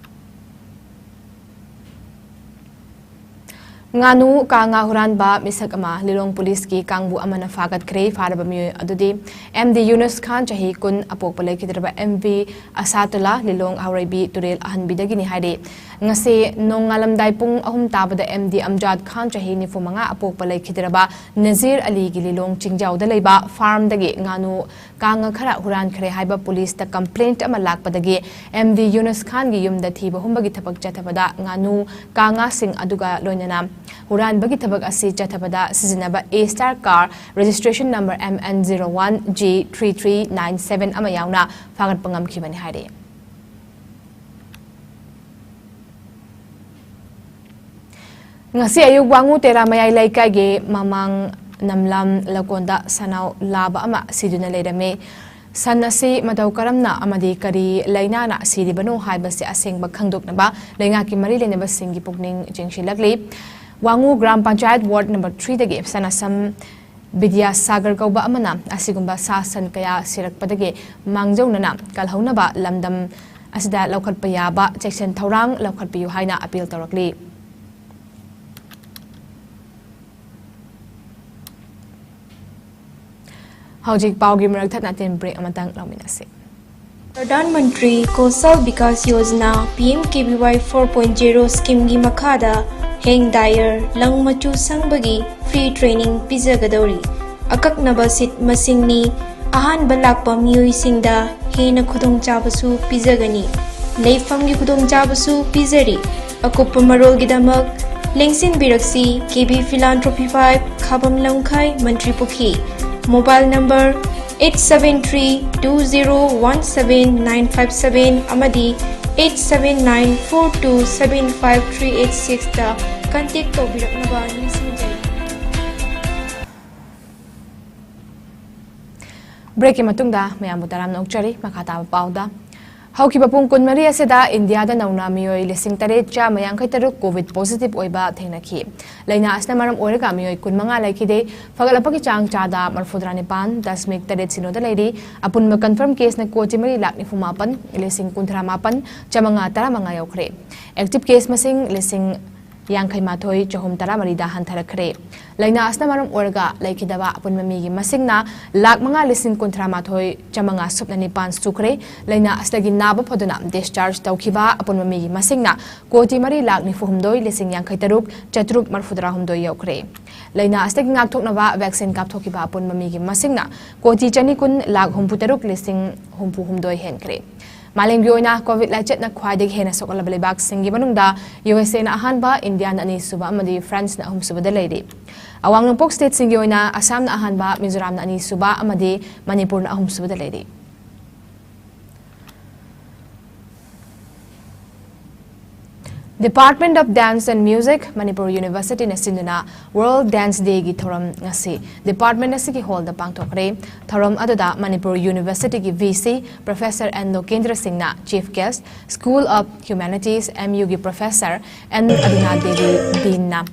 ꯉꯥꯅꯨ, ꯀꯥ ꯉꯥ ꯍꯨꯔꯥꯟꯕ ꯃꯤꯁꯛ ꯑꯃ ꯂꯤꯂꯣꯡ ꯄꯨꯂꯤꯁꯀꯤ ꯀꯥꯡꯕꯨ ꯑꯃꯅ ꯐꯥꯒꯠꯈ꯭ꯔꯦ꯫ ꯐꯥꯔꯕ ꯃꯤꯑꯣꯏ ꯑꯗꯨꯗꯤ M D ꯌꯨꯅꯨꯁ ꯈꯥꯟ, ꯆꯍꯤ ꯀꯨꯟ, ꯑꯄꯣꯛꯄ ꯂꯩꯈꯤꯗ꯭ꯔꯕ M V ꯑꯁꯥꯇꯨꯂꯥ, ꯂꯤꯂꯣꯡ ꯍꯥꯎꯔꯩꯕꯤ ꯇꯨꯔꯦꯜ ꯑꯍꯟꯕꯤꯗꯒꯤꯅꯤ ꯍꯥꯏꯔꯤ꯫ ꯉꯁꯤ ꯅꯣꯡꯉꯥꯜꯂꯝꯗꯥꯏ ꯄꯨꯡ ꯑꯍꯨꯝ ꯇꯥꯕꯗ M D ꯑꯝꯖꯥꯗ ꯈꯥꯟ, ꯆꯍꯤ ꯅꯤꯐꯨ ꯃꯉꯥ, ꯑꯄꯣꯛꯄ ꯂꯩꯈꯤꯗ꯭ꯔꯕ ꯅꯖꯤꯔ ꯑꯂꯤꯒꯤ ꯂꯤꯂꯣꯡ ꯆꯤꯡꯖꯥꯎꯗ ꯂꯩꯕ farm ꯗꯒꯤ ꯉꯥꯅꯨ ꯀꯥ ꯉꯥ ꯈꯔ ꯍꯨꯔꯥꯟꯈ꯭ꯔꯦ ꯍꯥꯏꯕ ꯄꯨꯂꯤꯁꯇ complaint ꯑꯃ ꯂꯥꯛꯄꯗꯒꯤ M V ꯌꯨꯅꯨꯁ ꯈꯥꯟꯒꯤ ꯌꯨꯝꯗ ꯊꯤꯕ ꯍꯨꯝꯕꯒꯤ ꯊꯕꯛ ꯆꯠꯊꯕꯗ ꯉꯥꯅꯨ ꯀꯥ ꯉꯥꯁꯤꯡ ꯑꯗꯨꯒ ꯂꯣꯏꯅꯅ ꯍꯨꯔꯥꯟꯕꯒꯤ ꯊꯕꯛ ꯑꯁꯤ ꯆꯠꯊꯕꯗ ꯁꯤꯖꯤꯟꯅꯕ A Star car registration number M N zero one G three three nine seven ꯑꯃ ꯌꯥꯎꯅ ꯐꯥꯒꯠꯄ ꯉꯝꯈꯤꯕꯅꯤ ꯍꯥꯏꯔꯤ꯫ ꯉꯁꯤ ꯑꯌꯨꯛ ꯋꯥꯉꯨ ꯇꯦꯔꯥ ꯃꯌꯥꯏ ꯂꯩꯀꯥꯏꯒꯤ ꯃꯃꯥꯡ ꯅꯝꯂꯝ ꯂꯧꯀꯣꯟꯗ ꯁꯟꯅꯥꯎ ꯂꯥꯕ ꯑꯃ ꯁꯤꯗꯨꯅ ꯂꯩꯔꯝꯃꯤ꯫ ꯁꯟ ꯑꯁꯤ ꯃꯇꯧ ꯀꯔꯝꯅ ꯑꯃꯗꯤ ꯀꯔꯤ ꯂꯥꯏꯅꯥꯅ ꯁꯤꯔꯤꯕꯅꯣ ꯍꯥꯏꯕꯁꯤ ꯑꯁꯦꯡꯕ ꯈꯪꯗꯣꯛꯅꯕ ꯂꯩꯉꯥꯛꯀꯤ ꯃꯔꯤ ꯂꯩꯅꯕꯁꯤꯡꯒꯤ ꯄꯨꯛꯅꯤꯡ ꯆꯤꯡꯁꯤꯜꯂꯛꯂꯤ꯫ Wangu Gram panchayat ward number three ꯗꯒꯤ ꯁꯅꯥꯁꯝ ꯕꯤꯗ꯭ꯌꯥꯁꯥꯒꯔ ꯀꯧꯕ ꯑꯃꯅ ꯑꯁꯤꯒꯨꯝꯕ ꯁꯥ ꯁꯟ ꯀꯌꯥ ꯁꯤꯔꯛꯄꯗꯒꯤ ꯃꯥꯡꯖꯧꯅꯅ ꯀꯜꯍꯧꯅꯕ ꯂꯝꯗꯝ ꯑꯁꯤꯗ ꯂꯧꯈꯠꯄ ꯌꯥꯕ ꯆꯦꯛꯁꯤꯟ ꯊꯧꯔꯥꯡ ꯂꯧꯈꯠꯄꯤꯌꯨ ꯍꯥꯏꯅ ꯑꯄꯤꯜ ꯇꯧꯔꯛꯂꯤ꯫ ꯍꯧꯖꯤꯛ ꯄꯥꯎꯒꯤ ꯃꯔꯛ ꯊꯠꯅ ꯇꯦꯟ ꯕ꯭ꯔꯦꯛ ꯑꯃꯇꯪ ꯂꯧꯃꯤꯟꯅꯁꯤ꯫ ꯄ꯭ꯔꯙꯥꯟ ꯃꯟꯇ꯭ꯔꯤ ꯀꯧꯁꯜ ꯕꯤꯀꯥꯁ ꯌꯣꯖꯅꯥ, ꯄꯤ ꯑꯦꯝ ꯀꯦ ꯚꯤ ꯋꯥꯏ ꯐꯣꯔ ꯄꯣꯏꯟꯠ ꯖꯦꯔꯣ ꯁ꯭ꯀꯤꯝꯒꯤ ꯃꯈꯥꯗ ꯍꯦꯡ ꯗꯥꯏꯌꯔ, ꯂꯪ ꯃꯆꯨ ꯁꯪꯕꯒꯤ ꯐ꯭ꯔꯤ ꯇ꯭ꯔꯦꯅꯤꯡ ꯄꯤꯖꯒꯗꯧꯔꯤ꯫ ꯑꯀꯛꯅꯕ ꯁꯤꯠ ꯃꯁꯤꯡꯅꯤ꯫ ꯑꯍꯥꯟꯕ ꯂꯥꯛꯄ ꯃꯤꯑꯣꯏꯁꯤꯡꯗ ꯍꯦꯟꯅ ꯈꯨꯗꯣꯡꯆꯥꯕꯁꯨ ꯄꯤꯖꯒꯅꯤ꯫ ꯂꯩꯐꯝꯒꯤ ꯈꯨꯗꯣꯡꯆꯥꯕꯁꯨ ꯄꯤꯖꯔꯤ꯫ ꯑꯀꯨꯞꯄ ꯃꯔꯣꯜꯒꯤꯗꯃꯛ ꯂꯦꯡꯁꯤꯟꯕꯤꯔꯛꯁꯤ, ꯀꯦ ꯕꯤ ꯐꯤꯂꯥꯟꯊ꯭ꯔꯣꯄꯤ ꯐꯥꯏꯚ, ꯈꯥꯕꯝ ꯂꯝꯈꯥꯏ, ꯃꯟꯇ꯭ꯔꯤ ꯄꯨꯈ꯭ꯔꯤ꯫ Mobile number eight seven three two zero one seven nine five seven ꯑꯃꯗꯤ eight seven nine four two seven five three eight sixꯇ ꯀꯟꯇꯦꯛ ꯇꯧꯕꯤꯔꯛꯅꯕ ꯅꯤꯡꯁꯤꯡꯖꯔꯤ꯫ ꯕ꯭ꯔꯦꯛꯀꯤ ꯃꯇꯨꯡꯗ ꯃꯌꯥꯝꯕꯨ ꯇꯔꯥꯝꯅ ꯑꯣꯛꯆꯔꯤ꯫ ꯃꯈꯥ ꯇꯥꯕ ꯄꯥꯎꯗ, ꯍꯧꯈꯤꯕ ꯄꯨꯡ ꯀꯨꯟꯃꯔꯤ ꯑꯁꯤꯗ ꯏꯟꯗꯤꯌꯥꯗ ꯅꯧꯅ ꯃꯤꯑꯣꯏ ꯂꯤꯁꯤꯡ ꯇꯔꯦꯠ ꯆꯥꯝꯃ ꯌꯥꯡꯈꯩ ꯇꯔꯨꯛ ꯀꯣꯚꯤꯗ ꯄꯣꯖꯤꯇꯤꯚ ꯑꯣꯏꯕ ꯊꯦꯡꯅꯈꯤ꯫ ꯂꯥꯏꯅꯥ ꯑꯁꯤꯅ ꯃꯔꯝ ꯑꯣꯏꯔꯒ ꯃꯤꯑꯣꯏ ꯀꯨꯟꯃꯉꯥ ꯂꯩꯈꯤꯗꯦ꯫ ꯐꯒꯠꯂꯛꯄꯒꯤ ꯆꯥꯡ ꯆꯥꯗ ꯃꯔꯤꯐꯨꯇꯔꯥ ꯅꯤꯄꯥꯟ ꯗꯁꯃꯤꯛ ꯇꯔꯦꯠ ꯁꯤꯅꯣꯗ ꯂꯩꯔꯤ꯫ ꯑꯄꯨꯟꯕ ꯀꯟꯐꯔꯝ ꯀꯦꯁꯅ ꯀꯣꯇꯤ ꯃꯔꯤ ꯂꯥꯈ ꯅꯤꯐꯨ ꯃꯥꯄꯟ, ꯂꯤꯁꯤꯡ ꯀꯨꯟꯊ꯭ꯔꯥ ꯃꯥꯄꯟ ꯆꯥꯃꯉꯥ ꯇꯔꯥꯃꯉꯥ ꯌꯧꯈ꯭ꯔꯦ꯫ ꯑꯦꯛꯇꯤꯚ ꯀꯦꯁ ꯃꯁꯤꯡ ꯂꯤꯁꯤꯡ ꯌꯥꯡꯈꯩ ꯃꯥꯊꯣꯏ ꯆꯍꯨꯝ ꯇꯔꯥꯃꯔꯤꯗ ꯍꯟꯊꯔꯛꯈ꯭ꯔꯦ꯫ ꯂꯥꯏꯅꯥ ꯑꯁꯤꯅ ꯃꯔꯝ ꯑꯣꯏꯔꯒ ꯂꯩꯈꯤꯗꯕ ꯑꯄꯨꯟꯕ ꯃꯤꯒꯤ ꯃꯁꯤꯡꯅ ꯂꯥꯈ ꯃꯉꯥ ꯂꯤꯁꯤꯡ ꯀꯨꯟꯊ꯭ꯔꯥ ꯃꯥꯊꯣꯏ ꯆꯥꯃꯉꯥ ꯁꯨꯞꯅ ꯅꯤꯄꯥꯟ ꯁꯨꯈ꯭ꯔꯦ꯫ ꯂꯥꯏꯅꯥ ꯑꯁꯤꯗꯒꯤ ꯅꯥꯕ ꯐꯗꯨꯅ ꯗꯤꯁꯆꯥꯔꯖ ꯇꯧꯈꯤꯕ ꯑꯄꯨꯟꯕ ꯃꯤꯒꯤ ꯃꯁꯤꯡꯅ ꯀꯣꯇꯤ ꯃꯔꯤ ꯂꯥꯈ ꯅꯤꯐꯨ ꯍꯨꯝꯗꯣꯏ ꯂꯤꯁꯤꯡ ꯌꯥꯡꯈꯩ ꯇꯔꯨꯛ ꯆꯥꯇ꯭ꯔꯨꯛ ꯃꯔꯤꯐꯨꯇꯔꯥ ꯍꯨꯝꯗꯣꯏ ꯌꯧꯈ꯭ꯔꯦ꯫ ꯂꯥꯏꯅꯥ ꯑꯁꯤꯗꯒꯤ ꯉꯥꯛꯊꯣꯛꯅꯕ ꯚꯦꯛꯁꯤꯟ ꯀꯥꯞꯊꯣꯛꯈꯤꯕ ꯑꯄꯨꯟꯕ ꯃꯤꯒꯤ ꯃꯁꯤꯡꯅ ꯀꯣꯇꯤ ꯆꯅꯤ ꯀꯨꯟ ꯂꯥꯈ ꯍꯨꯝꯐꯨ ꯇꯔꯨꯛ ꯂꯤꯁꯤꯡ ꯍꯨꯝꯐꯨ ꯍꯨꯝꯗꯣꯏ ꯍꯦꯟꯈ꯭ꯔꯦ꯫ ꯃꯥꯂꯦꯝꯒꯤ ꯑꯣꯏꯅ ꯀꯣꯚꯤꯗ ꯂꯥꯏꯆꯠꯅ ꯈ꯭ꯋꯥꯏꯗꯒꯤ ꯍꯦꯟꯅ ꯁꯣꯛꯍꯜꯂꯕ ꯂꯩꯕꯥꯛꯁꯤꯡꯒꯤ ꯃꯅꯨꯡꯗ ꯌꯨ ꯑꯦꯁ ꯑꯦꯅ ꯑꯍꯥꯟꯕ, ꯏꯟꯗꯤꯌꯥꯅ ꯑꯅꯤꯁꯨꯕ ꯑꯃꯗꯤ ꯐ꯭ꯔꯥꯟꯁꯅ ꯑꯍꯨꯝꯁꯨꯕꯗ ꯂꯩꯔꯤ꯫ ꯑꯋꯥꯡ ꯅꯣꯡꯄꯣꯛ ꯁ꯭ꯇꯦꯠꯁꯤꯡꯒꯤ ꯑꯣꯏꯅ ꯑꯁꯥꯝꯅ ꯑꯍꯥꯟꯕ, ꯃꯤꯖꯣꯔꯥꯝꯅ ꯑꯅꯤꯁꯨꯕ ꯑꯃꯗꯤ ꯃꯅꯤꯄꯨꯔꯅ ꯑꯍꯨꯝꯁꯨꯕꯗ ꯂꯩꯔꯤ꯫ Department of Dance and Music, Manipur ꯌꯨꯅꯤꯚꯔꯁꯤꯇꯤꯅ ꯁꯤꯟꯗꯨꯅ World Dance Dayꯒꯤ ꯊꯧꯔꯝ ꯉꯁꯤ ꯗꯤꯄꯥꯔꯠꯃꯦꯟ ꯑꯁꯤꯒꯤ ꯍꯣꯜꯗ ꯄꯥꯡꯊꯣꯛꯈ꯭ꯔꯦ꯫ ꯊꯧꯔꯝ ꯑꯗꯨꯗ ꯃꯅꯤꯄꯨꯔ ꯌꯨꯅꯤꯚꯔꯁꯤꯇꯤꯒꯤ V C, professor N Lokendra ꯁꯤꯡꯅ chief guest, School of Humanities, M ꯌꯨꯒꯤ ꯄ꯭ꯔꯣꯐꯦꯁꯔ ꯑꯦꯟ ꯑꯔꯨꯅꯥ ꯗꯦꯕꯤ ꯗꯤꯟꯅ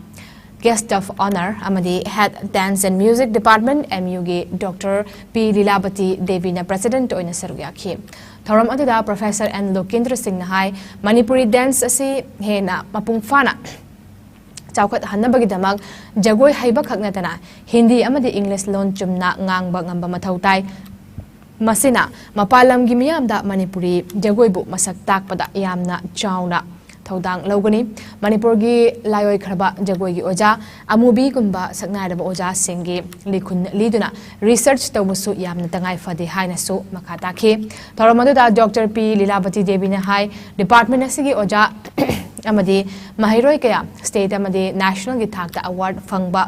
Guest of Honor ꯑꯃꯗꯤ Head Dance and Music Department, M U ꯒꯤ Doctor P ꯂꯤꯂꯥꯕꯇꯤ ꯗꯦꯕꯤꯅ President ꯑꯣꯏꯅ ꯁꯔꯨꯛ ꯌꯥꯈꯤ꯫ ꯊꯧꯔꯝ ꯑꯗꯨꯗ Professor N ꯂꯣꯀꯦꯟꯗ꯭ꯔ ꯁꯤꯡꯅ ꯍꯥꯏ, ꯃꯅꯤꯄꯨꯔꯤ dance ꯑꯁꯤ ꯍꯦꯟꯅ ꯃꯄꯨꯡ ꯐꯥꯅ ꯆꯥꯎꯈꯠꯍꯟꯅꯕꯒꯤꯗꯃꯛ ꯖꯒꯣꯏ ꯍꯩꯕ ꯈꯛ ꯅꯠꯇꯅ ꯍꯤꯟꯗꯤ ꯑꯃꯗꯤ English ꯂꯣꯟ ꯆꯨꯝꯅ ꯉꯥꯡꯕ ꯉꯝꯕ ꯃꯊꯧ ꯇꯥꯏ꯫ ꯃꯁꯤꯅ ꯃꯄꯥꯟ ꯂꯝꯒꯤ ꯃꯤꯌꯥꯝꯗ ꯃꯅꯤꯄꯨꯔꯤ ꯖꯒꯣꯏꯕꯨ ꯃꯁꯛ ꯇꯥꯛꯄꯗ ꯌꯥꯝꯅ ꯆꯥꯎꯅ ꯊꯧꯗꯥꯡ ꯂꯧꯒꯅꯤ꯫ ꯃꯅꯤꯄꯨꯔꯒꯤ ꯂꯥꯏꯑꯣꯏꯈ꯭ꯔꯕ ꯖꯒꯣꯏꯒꯤ ꯑꯣꯖꯥ ꯑꯃꯨꯕꯤꯒꯨꯝꯕ ꯁꯛꯅꯥꯏꯔꯕ ꯑꯣꯖꯥꯁꯤꯡꯒꯤ ꯂꯤꯈꯨꯟ ꯂꯤꯗꯨꯅ research ꯇꯧꯕꯁꯨ ꯌꯥꯝꯅ ꯇꯉꯥꯏ ꯐꯗꯦ ꯍꯥꯏꯅꯁꯨ ꯃꯈꯥ ꯇꯥꯈꯤ꯫ ꯊꯧꯔꯝ ꯑꯗꯨꯗ Doctor P ꯂꯤꯂꯥꯕꯇꯤ ꯗꯦꯕꯤꯅ ꯍꯥꯏ, department ꯑꯁꯤꯒꯤ ꯑꯣꯖꯥ ꯑꯃꯗꯤ ꯃꯍꯩꯔꯣꯏ ꯀꯌꯥ state ꯑꯃꯗꯤ national ꯒꯤ ꯊꯥꯛꯇ award ꯐꯪꯕ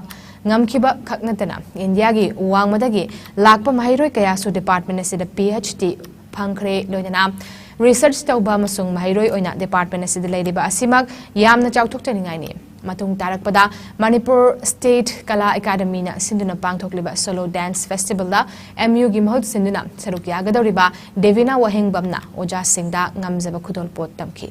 ꯉꯝꯈꯤꯕ ꯈꯛ ꯅꯠꯇꯅ ꯏꯟꯗꯤꯌꯥꯒꯤ ꯋꯥꯡꯃꯗꯒꯤ ꯂꯥꯛꯄ ꯃꯍꯩꯔꯣꯏ ꯀꯌꯥꯁꯨ department ꯑꯁꯤꯗ P H D ꯐꯪꯈ꯭ꯔꯦ꯫ ꯂꯣꯏꯅꯅ research ꯇꯧꯕ ꯑꯃꯁꯨꯡ ꯃꯍꯩꯔꯣꯏ ꯑꯣꯏꯅ department ꯑꯁꯤꯗ ꯂꯩꯔꯤꯕ ꯑꯁꯤꯃꯛ ꯌꯥꯝꯅ ꯆꯥꯎꯊꯣꯛꯆꯅꯤꯡꯉꯥꯏꯅꯤ꯫ ꯃꯇꯨꯡ ꯇꯥꯔꯛꯄꯗ ꯃꯅꯤꯄꯨꯔ State ꯀꯂꯥ ꯑꯦꯀꯥꯗꯃꯤꯅ ꯁꯤꯟꯗꯨꯅ ꯄꯥꯡꯊꯣꯛꯂꯤꯕ Solo Dance Festival ꯗ M U ꯒꯤ ꯃꯍꯨꯠ ꯁꯤꯟꯗꯨꯅ ꯁꯔꯨꯛ ꯌꯥꯒꯗꯧꯔꯤꯕ ꯗꯦꯕꯤꯅꯥ ꯋꯥꯍꯦꯡꯕꯝꯅ ꯑꯣꯖꯥꯁꯤꯡꯗ ꯉꯝꯖꯕ ꯈꯨꯗꯣꯜꯄꯣꯠ ꯇꯝꯈꯤ꯫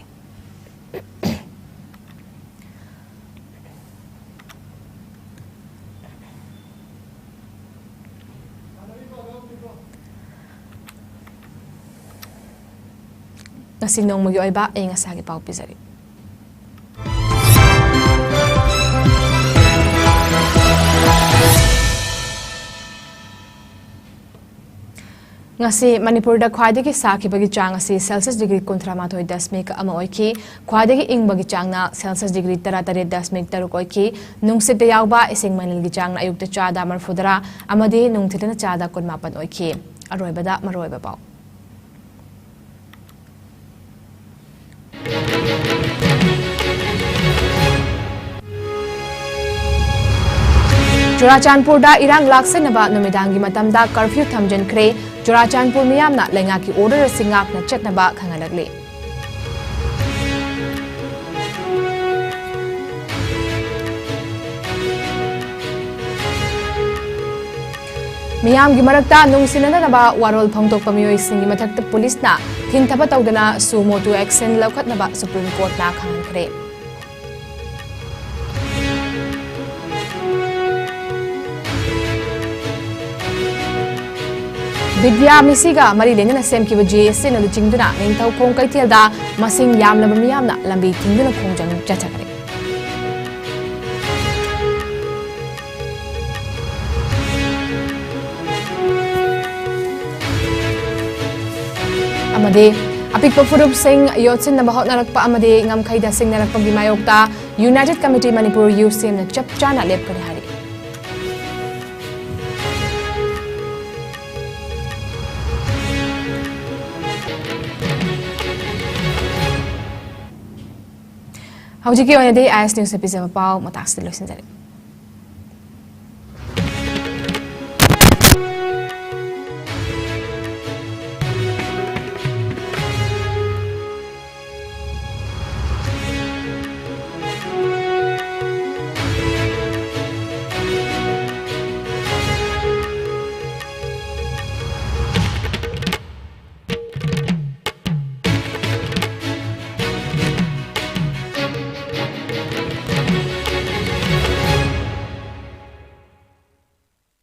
ꯉꯁꯤ ꯅꯣꯡꯃꯒꯤ ꯑꯣꯏꯕ ꯑꯏꯪ ꯑꯁꯥꯒꯤ ꯄꯥꯎ ꯄꯤꯖꯔꯤ꯫ ꯉꯁꯤ ꯃꯅꯤꯄꯨꯔꯗ ꯈ꯭ꯋꯥꯏꯗꯒꯤ ꯁꯥꯈꯤꯕꯒꯤ ꯆꯥꯡ ꯑꯁꯤ Celsius degree ꯀꯨꯟꯊ꯭ꯔꯥ ꯃꯥꯊꯣꯏ ꯗꯁꯃꯤꯛ ꯑꯃ ꯑꯣꯏꯈꯤ꯫ ꯈ꯭ꯋꯥꯏꯗꯒꯤ ꯏꯪꯕꯒꯤ ꯆꯥꯡꯅ Celsius degree ꯇꯔꯥ ꯇꯔꯦꯠ ꯗꯁꯃꯤꯛ ꯇꯔꯨꯛ ꯑꯣꯏꯈꯤ꯫ ꯅꯨꯡꯁꯤꯠꯇ ꯌꯥꯎꯕ ꯏꯁꯤꯡ ꯃꯅꯤꯜꯒꯤ ꯆꯥꯡꯅ ꯑꯌꯨꯛꯇ ꯆꯥꯗ ꯃꯔꯤꯐꯨ ꯇꯔꯥ ꯑꯃꯗꯤ ꯅꯨꯡꯊꯤꯜꯗꯅ ꯆꯥꯗ ꯀꯨꯟ ꯃꯥꯄꯟ ꯑꯣꯏꯈꯤ꯫ ꯑꯔꯣꯏꯕꯗ ꯃꯔꯨꯑꯣꯏꯕ ꯄꯥꯎ꯫ ꯆꯨꯔꯥꯆꯥꯟꯄꯨꯔꯗ ꯏꯔꯥꯡ ꯂꯥꯛꯁꯤꯟꯅꯕ ꯅꯨꯃꯤꯗꯥꯡꯒꯤ ꯃꯇꯝꯗ curfew ꯊꯝꯖꯤꯟꯈ꯭ꯔꯦ꯫ ꯆꯨꯔꯥꯆꯥꯟꯄꯨꯔ ꯃꯤꯌꯥꯝꯅ ꯂꯩꯉꯥꯛꯀꯤ order ꯑꯁꯤ ꯉꯥꯛꯅ ꯆꯠꯅꯕ ꯈꯪꯍꯜꯂꯛꯂꯤ꯫ ꯃꯤꯌꯥꯝꯒꯤ ꯃꯔꯛꯇ ꯅꯨꯡꯁꯤꯅꯅꯕ ꯋꯥꯔꯣꯜ ꯐꯣꯡꯗꯣꯛꯄ ꯃꯤꯑꯣꯏꯁꯤꯡꯒꯤ ꯃꯊꯛꯇ ꯄꯨꯂꯤꯁꯅ ꯊꯤꯡꯊꯕ ꯇꯧꯗꯅ suo motu action ꯂꯧꯈꯠꯅꯕ Supreme Court ꯅ ꯈꯪꯍꯟꯈ꯭ꯔꯦ꯫ ꯕꯤꯗ꯭ꯌꯥ ꯃꯤꯁꯤꯒ ꯃꯔꯤ ꯂꯩꯅꯅ ꯁꯦꯝꯈꯤꯕ ꯖꯦ ꯑꯦꯁ ꯑꯦꯅ ꯂꯨꯆꯤꯡꯗꯨꯅ ꯅꯤꯡꯊꯧꯈꯣꯡ ꯀꯩꯊꯦꯜꯗ ꯃꯁꯤꯡ ꯌꯥꯝꯂꯕ ꯃꯤꯌꯥꯝꯅ ꯂꯝꯕꯤ ꯊꯤꯡꯗꯨꯅ ꯈꯣꯡꯖꯪ ꯆꯠꯊꯈ꯭ꯔꯦ꯫ ꯑꯃꯗꯤ ꯑꯄꯤꯛꯄ ꯐꯨꯔꯨꯞꯁꯤꯡ ꯌꯣꯠꯁꯤꯟꯅꯕ ꯍꯣꯠꯅꯔꯛꯄ ꯑꯃꯗꯤ ꯉꯝꯈꯩꯗ ꯁꯤꯡꯅꯔꯛꯄꯒꯤ ꯃꯥꯌꯣꯛꯇ United Committee Manipur, ꯌꯨ ꯁꯤ ꯑꯦꯝꯅ ꯆꯞ ꯆꯥꯅ ꯂꯦꯞꯀꯅꯤ ꯍꯥꯏꯔꯤ꯫ ꯍꯧꯖꯤꯛꯀꯤ ꯑꯣꯏꯅꯗꯤ ꯑꯥꯏ ꯑꯦꯁ ꯅ꯭ꯌꯨꯁꯇ ꯄꯤꯖꯕ ꯄꯥꯎ ꯃꯇꯥꯡꯁꯤꯗ ꯂꯣꯏꯁꯤꯟꯖꯔꯦ꯫